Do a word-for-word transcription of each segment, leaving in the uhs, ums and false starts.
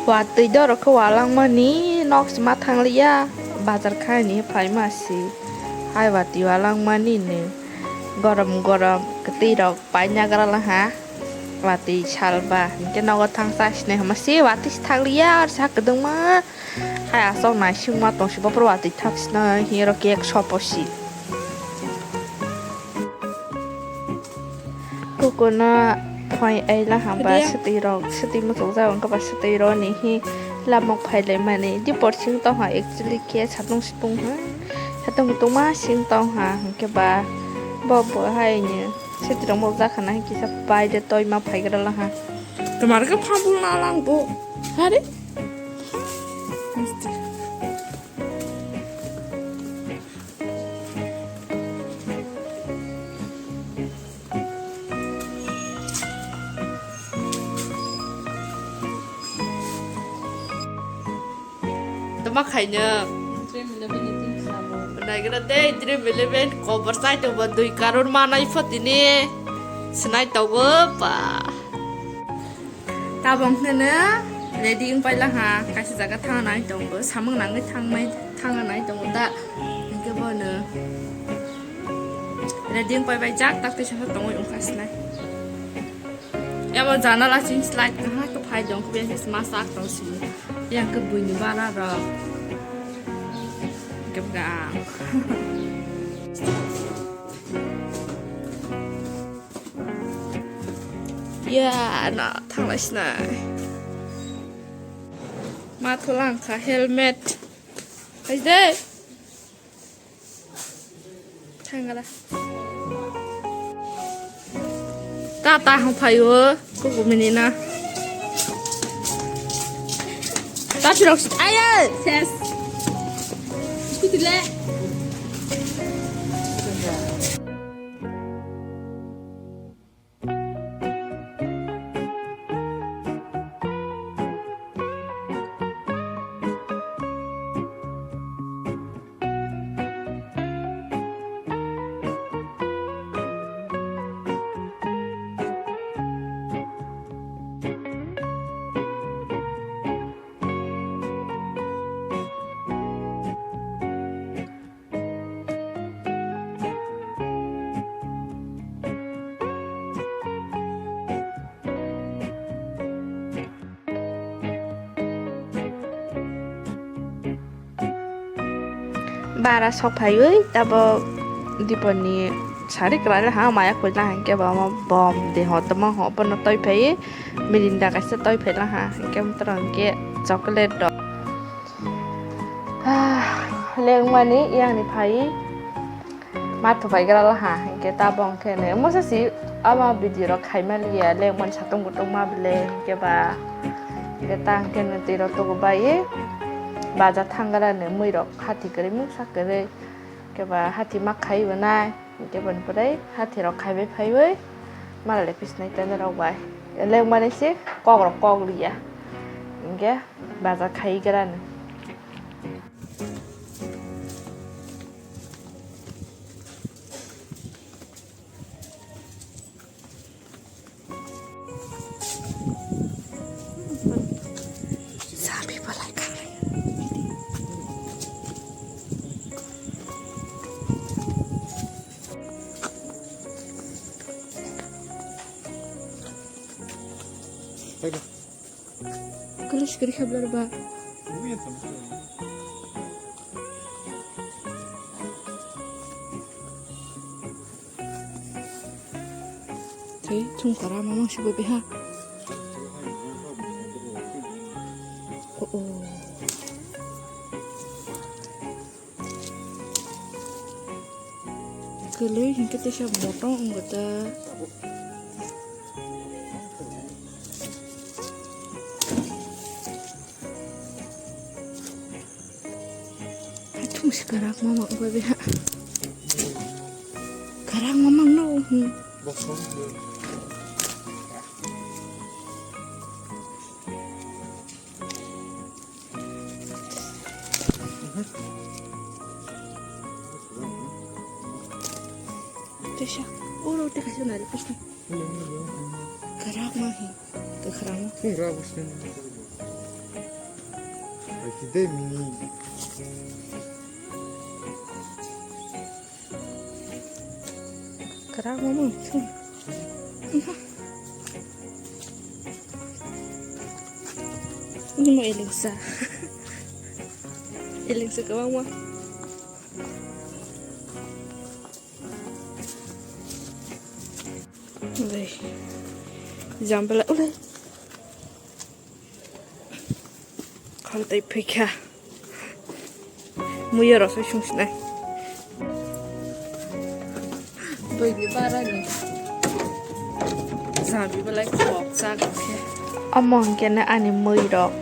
Watwi dorok khe walangmani nok se ma thangliya, bazar khaini phaima si. Hai watwi walangmani ni gorom gorom kwtwi rok paina gra laha. Watwi salba hinkhe nogo thangsa sinai hama se watwi se thangliya, aro sa kwdwngma. Hai aswk naisingma tongsi bophuru watwi thak sinai hinwi oro cake sopo si. Kukuno phai aila hamba Kadiya. Swtwi rok, swtwi muchukjak wngkha ba swtwi roni hi lamok phailaimani. Di porsing tongha actually khe satung situng ha. Satung tungma sing tongha hinkhe ba bo bo haini swtwi rok muchukjak khana hinkhe kisa pai de toima phaigra laha. Tomar khe phabul na lang bo. Hari? Tama khaina. Dream eleven ni tin sabo. Naigra de Dream eleven cover sai to ba dui karor manai photini. Sinai to go pa. Tabok hwnkheno ready wng paila ha, kaisa jaga thangna nai tongo, samung nangwi thangmai, thangna nai tongo da, hinkhe bono ready wng pai bai jak tak tei sasa tongwi wngkha sinai. Abo janala sing slide kahai khe phai tong khe biyang khe ma sak tong sini, yang khe buini bara rok hinkhe bwkha ang. Ya, na thanglai sinai. Ma tholang kha helmet. Hai de. Thangala. Ta ta hang phayo. Kuku mini na. Ta chirok. Ayo. Ses. Scooty le. Bara sok phaiwi tabok Diponi sari kwlai ha maya khuina hinkhe bo omo bom de ho tongma ho bono toi phaiwi mirinda kaisa toi phaila ha hinkhe motom hinkhe chocolate rok. Ah, lengmani yang ni phai ma thupai gra laha, hinkhe tabok hinkhe ne musa si ama video rok khaima liya, lengmani satung kutung ma bile, hinkhe ba, hinkhe ta hinkhe ne twi rok tugu bai, baja thang gra ne mui rok hati kwrwi mungsa kwrwi, hinkhe ba hati ma khai bo nai. Hinkhe boni pore hati rok khaibai phaiwi mala le pisnai tei rok bai lengmani se kok rok kok liya. Hinkhe baja khai gra ni. Kali sikiri khablar ba. Tei thung kara mamang si bo beha. Oh, oh. Kwlwi hinkhe teisa motom wngkha ta. Haithung si kwrak mamang wngkha beha. Kwrak mamang no. Tesa, oro te kaisa nari pusna. Kwrak ma hi, kwkhwrang ma. Phung ra pusna. Today mini. Kwrak mamung thung. Ini mo elengsa. Elengsa kwbangma. Ulai. Jambela ulai. Khaltai phikha. Muya rosai sungsnai. Boini barani. Jambi belai khok chak khe. Omo hwnkhe ani mui rok.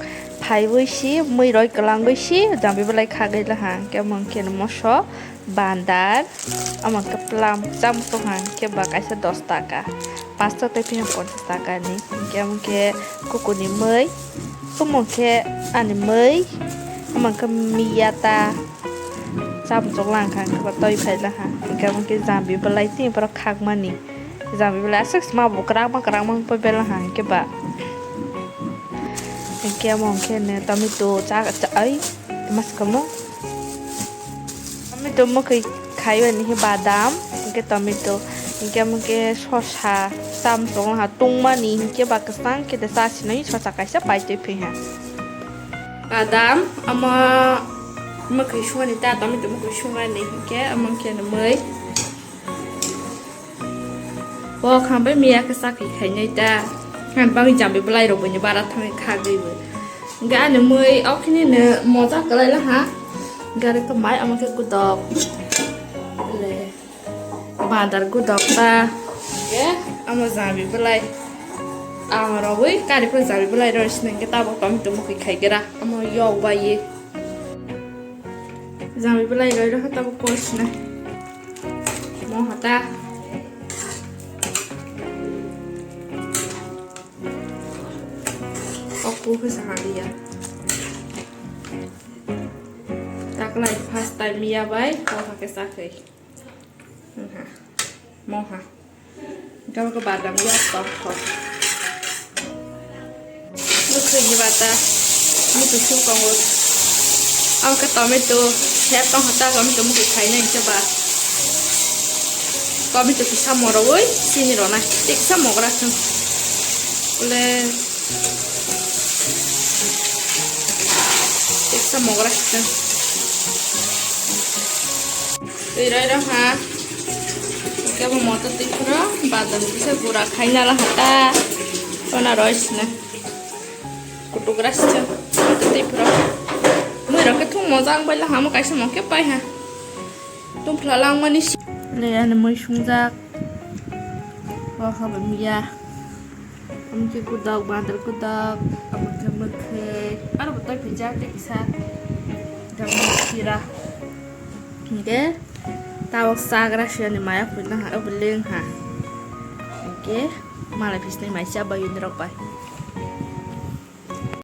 Phaiwi si, mui roi kwlangwi si, jambi belai khagwi laha. Hwnkhe omo hwnkhe moso. Bandar, omo khe plam, chamung tong hang khe ba kaisa dos taka, pasta tei phiya ponchas taka ni, hwnkhe omo khe kuku ni mui, omo khe ani mui, omo khe miya ta, chamung chok lang kha, hwnkhe ba toi phai lang kha, hwnkhe omo khe jambi belai tini borok khak mani, jambi belai aswk ma bo kwrak ma kwrak ma wng pai bela ha, hwnkhe ba, hwnkhe omo khe tomato cha, cha, ai, Maskamo. Tomato mwkhwi khaiwi ni badam, hwnkhe tomato, hwnkhe, hwnkhe sosa, chamchwng ha tungmani, hwnkhe ba kwchang khe de cha sinai sosa kaisa paitwi phiha. Badam, omo mwkhwi sungani ta, tomato mwkhwi sungani, hwnkhe omo khe mui. Bo khambai miya khe chakhi khainai ta. Han bangwi jambi bwlai rok buini bara thangwi khagwi bo. Hwnkhe ani mui o khini no moja kwlai laha. Hwnkhe aro khe mai omo khe kudok. Le. Bandar kudok ta. Hwnkhe omo jambi bwlai. Ang rogwi kari phano jambi bwlai rw sini hwnkhe tabuk tomato mwkhwi khaigra. Omo yok bai ye. Jambi bwlai roi rw khe tabuk kosna. Mo hata. Okpu khe sa haliya. Taklai first time miya bai, ko hake sakhai. Moha. Gabaka badam ya tokho. Bwkhwini bata. Mutu suk tongo. Ang khe tomato. Hep tong hata tomato mutu khaina hingke ba. Tomato kisa morowoi sini rona. Teksa mogra thung. Ule. Teksa mogra thung. Twi roi rok ha. Kebo motor twi phuro badam kisa gura khaina la hata. Kona roi sina. Kutugra sina. Motor twi phuro. Mui rok khe thung mojang bai la hamo kaisa mokhe pai ha. Tum phla lang mani si. Le ani mui sungjak. Bo habo miya. Omo khe kudok, bandar kudok, omo khe mwkhwi, aro bo tei pijak tei kisa, tei kisa sira. Hingke tabok chagra siyani maya phuina ha, obo leng ha. Hingke malai phisnai mai cha bai norok bai.